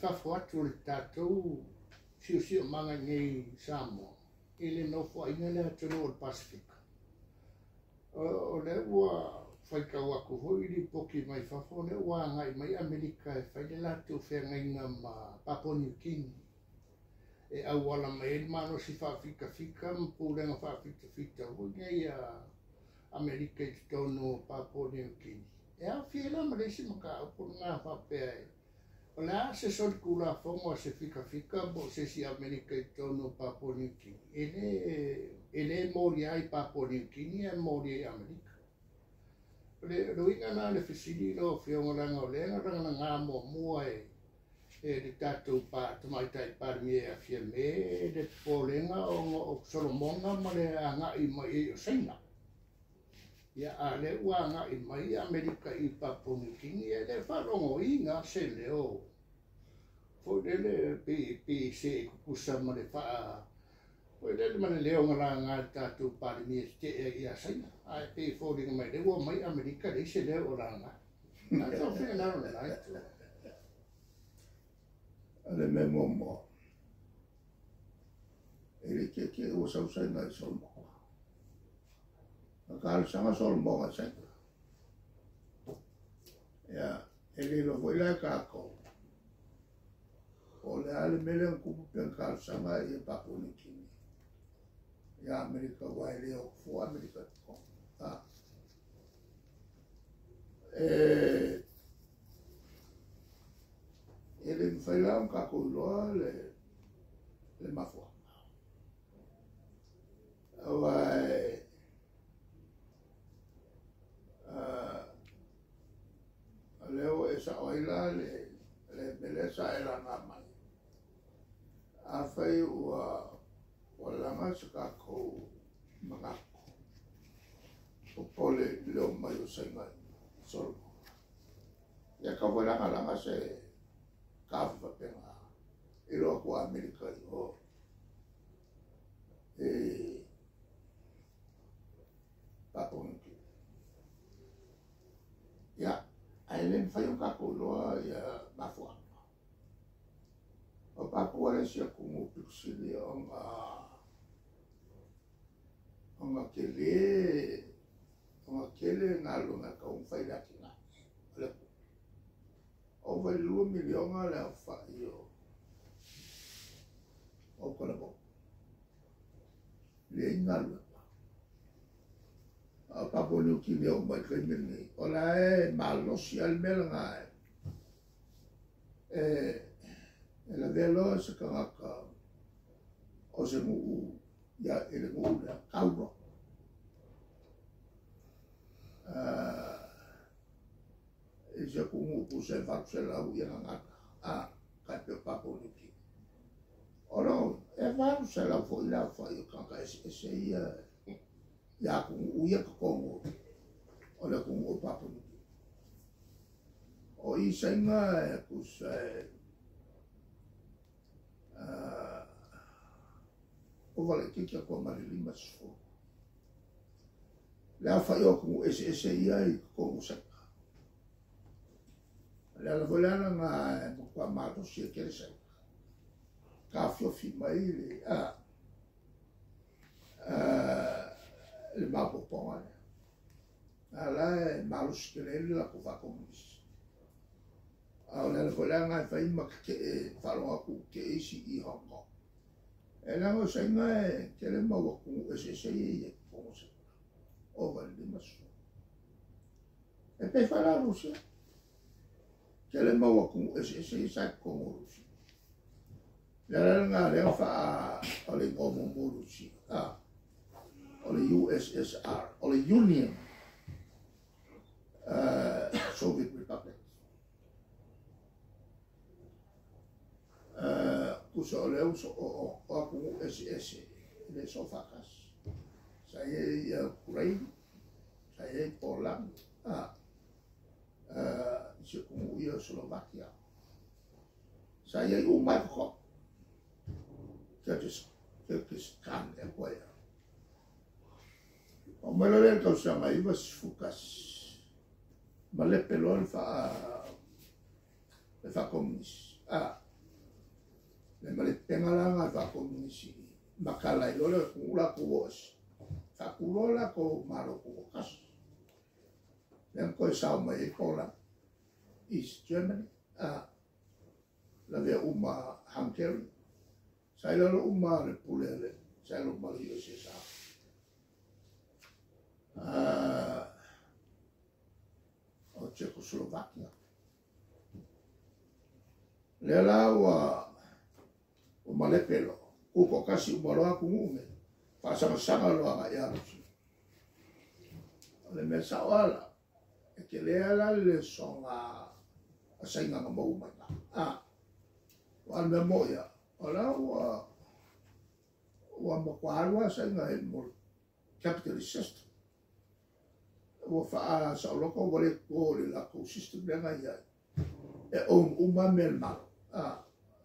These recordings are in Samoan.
fafo atu o le tatou siosiomaga i nei i Samoa i le nofoaiga lea atunuu o le Pasefika. O lea ua faitau atu foi lipoti mai fafo, o lea ua agai mai Amerika e fai le latou feagaiga ma Papua Niu Kini e auala mai ai le malosi faafitafita ma pulega faafitafita foi nei a Amerika i totonu o Papua Niu Kini. E aofia ai la ma le isi mataupu lena faapea e o le a se solitulafono a se fitafita po o se isi Amerika i totonu o Papua Niu Kini, e le molia ai Papua Niu Kini ae molia i Amerika. O le uiga lena o le fesili lau Afioga, leaga o lea na lagalaga muamua e le tatou Tamaitai Palemia e Afia Me le popolega ona o Solomona ma le agai mai ai o Saina. Ia, a o lea ua agai mai Amerika i Papua Niu Kini, e le faalogoina se leo foi lele pe se e tutusa ma le faa foi lele ma le leo na laga e le tatou Palemia e tetee ai ia Saina. Ae pei e foliga mai lea ua omai Amerika leai se leo o laga. Ae sou finagalo i lena itu. O le mea muamua, e le tietie ua sau Saina i Solomona. Na talosaga Solomona i Saina. Ia, e le iloa foi la e tatou, po o le a le mea lea na tupu pe na talosaga ia Papua Niu Kini ia Amerika, aua e le o fua Amerika i totonu. E le mafai la ona tatou iloa le mafuaaga. Aua o lea ua e sao ai la le mea lea sa e laga mai. Afai ua laga se tatou manatu popole i le omai o Saina i Solomona, ia tau foi lagalaga se taofi faapena i loo atu Amerika i o e Papua Niu Kini. Ia, ae le mafai ona tatou iloa ia mafuaaga. O Papua le isi atunuu pito sili ona tele ona tele galuega e tatau ona fai i le atinae o le atunuu. Ova i le 2 miliona le aofai o talavou. Leai ni galuega. A o Papua Niu Kini e oo mai i le taimi lenei, o la e malosi lava le mea lena e lavea loa se tagata o se nuu ia i le nuu lea, tau loa. I se atunuu tusa e 800 ia gagana, tai pei o Papua Niu Kini. O lo, e 800 foi le aofai o tagata eseese ia ia atunuu ia totonu o le atunuu o Papua Niu Kini. O i Saina e tusa e ova laitiiti atu ma le 50. Le aofai o atunuu eseese ia i totonu o Saina. O le ala foi lea lena e matua malosi ai tele Saina. Taofiofi mai le maopoopoga lea. A la e malosi tele ai le latou faakomunisi. A o le ala foi lea lena e fai ma tetee faalogo atu tetee isi i Hong Kong. E leaga o Saina e tele mau atunuu eseese ia i totonu o Saina. Ova i le 50. E pei foi la Rusia. Tele mau atunuu eseese ia sa i totonu o Rusia. Le ala lena lea faa o le igoa muamua o Rusia. O le USSR, o le Union Soviet Republic. Tusa o lea o atunuu eseese e le so faatasi. Sa i ai Ukraine, sa i ai Poland, isi atunuu ia Slovakia. Sa i ai uma ai totonu. Kyrgyzstan e koe ia. O mai loa lea i le tausaga 91, ma lepe loa le faakomunisi. pega la nga faakomunisi makala i loa le atunuu latou o ese faakuloa latou malo tutoatasi lea na toe sao mai ai Poland, East Germany, lavea uma Hungary, sa i lalo uma le pule a le sa i lalo uma le USSR. O Czechoslovakia. Lea la ua malepe loa, tutoatasi uma loa atunuu nei, faasagasaga loa agai ia Rusia. O le mea sao lava la, e tele lava la le soga a Saina na maua mai i ina. Aua o le mea moni lava, o la ua matua alu lava Saina i le capitalist system. Ua faasaoloto ua le toto i le latou system lea na i ai. E own uma mea e le Malo.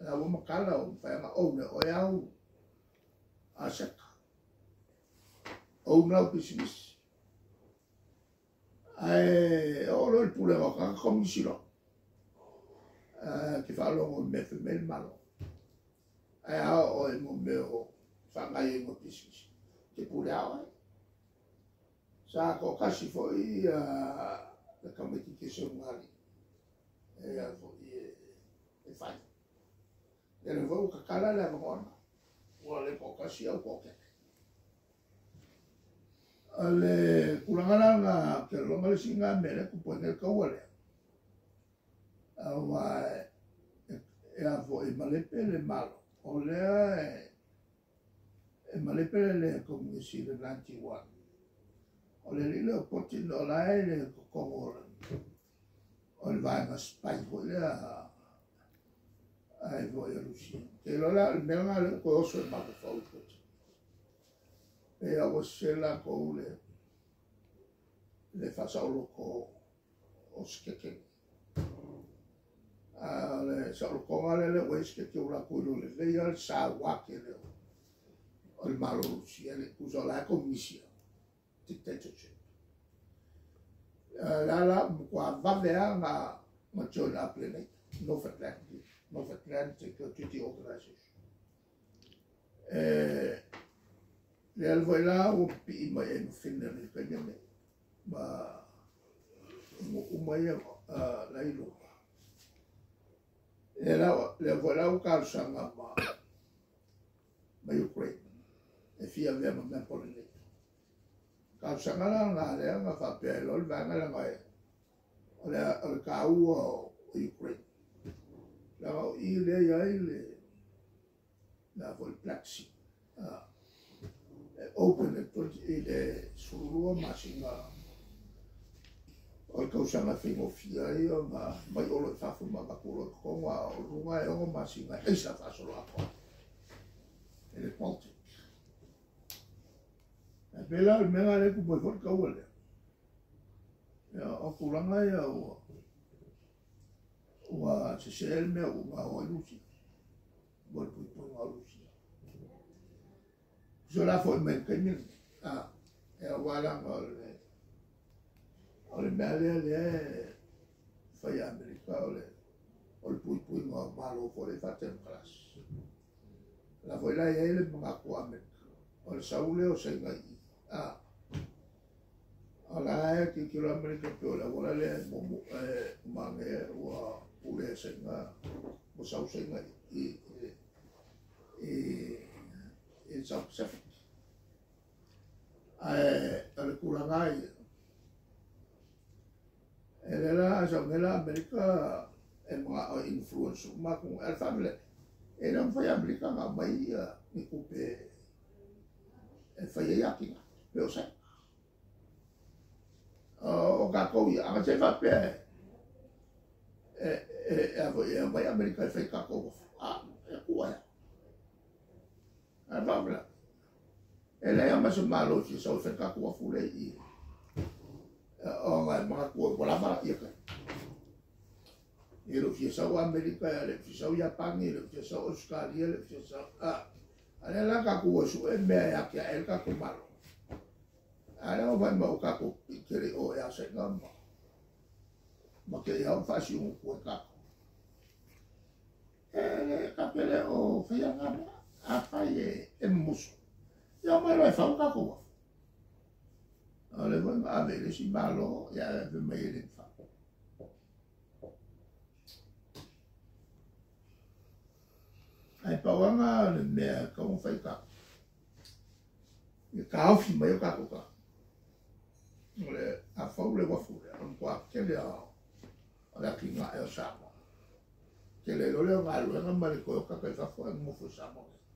La ua matala ua mafai ona own e oe au aseta. Own lau pisinisi. Ae oo loa i le pulega o tagata komunisi loa. Te faalogo i mea e fai mai le Malo. Ae a oo i mo mea o faagaoioiga o pisinisi, te pule lava oe. Sa toatasi foi le tamaitiiti a Seugali e a foi e fai. Ia lea foi ua tatala le avanoa lena. Ua le toatasi a ua toatele. O le tulaga la lena, ou te lagona le isi lena mea lea e tupu ai nei le taua lea. Aua e a foi e malepe le Malo, o lea e malepe le komunisi i le 91. O le alii lea o Putin o la e i le totonu o le vaega spy foi lea ai foi a Rusia. Te iloa la o le mea lena lea ua toe oso i mafaufau i Putin. Pei lava ua sese latou le faasaoloto o sekekeni. A o le saolotoga lea lea ua i ai sekeke ua latou iloa lelei lava le saua tele o le Malo o Rusia, le tusa o la e komunisi lava, dictatorship. La la matua vave lava na join up le NATO, North Atlantic Treaty Organization. E lea foi la ua pipii mai ai ma Finland i le taimi lenei, ma uma ia la i luga. Lea foi la ua talosaga ma Ukraine e fia avea ma member o le NATO. Talosaga la lena lea na faapea ai loa le vaega leaga o le taua o Ukraine. Leaga o i lea i ai le foi Black Sea. E open i le 12 masina o le tausaga e faigofie ai ona mai olo i fafo ma avatu olo i totonu, a o luga e 6 masina e aisa faasoloatoa i le Baltic. E pei la o le mea lena lea e tupu ai foi le taua lea. Ia, o tulaga ia ua sese le mea ua gaoa ai Rusia, mo le puipuiga o Rusia. So la foi mai le taimi lenei, e aua laga o le mea lea lea e fai a Amerika o le puipuiga o Malo foi lea faatemokarasi. La foi la i ai le manatu o Amerika, o le sau lea o Saina i i. O la e tilotilo Amerika pei o le auala lea e manaia ua pule Saina, ua sau Saina i South Pacific. Ae o le tulaga ia, e lea la a sau nei la Amerika e manao e influence uma atunuu. Ae o le faalavelave, e le o mafai e Amerika ona aumai ni tupe e fai ai atinae, pei o Saina. O tatou ia, a se faapea e aumai Amerika e fai tatou uafu, e tua ea. Ae faalavelave, e leai lava ma se Malo e fia sau e fai tatou uafu lea i i. Ona e manatu ua lava ia tai. E le o fia sau Amerika, e le o fia sau Iapani, e le o fia sau Australia, e le o fia sau... A lea la tatou ua sue mea e atiae le tatou Malo. A lea ua fai ma o tatou tele o e asaina ma te iau faasiugu tua tatou. E le tatou Pe le o faia na mea, afai e mumusu, ia omai loa e fau tatou uafu. O le foi na ave i le isi Malo, ia ae fai mai e le mafai. Ae pau lava lena o le mea e tatau ona fai e tatou, ia taofi mai o tatou tagata. O le a fau le uafu lea, o le matua tele lava o le atinae o Samoa. Tele ai loa lea o galuega ma le toe o tagata i fafo ae nonofo i Samoa nei.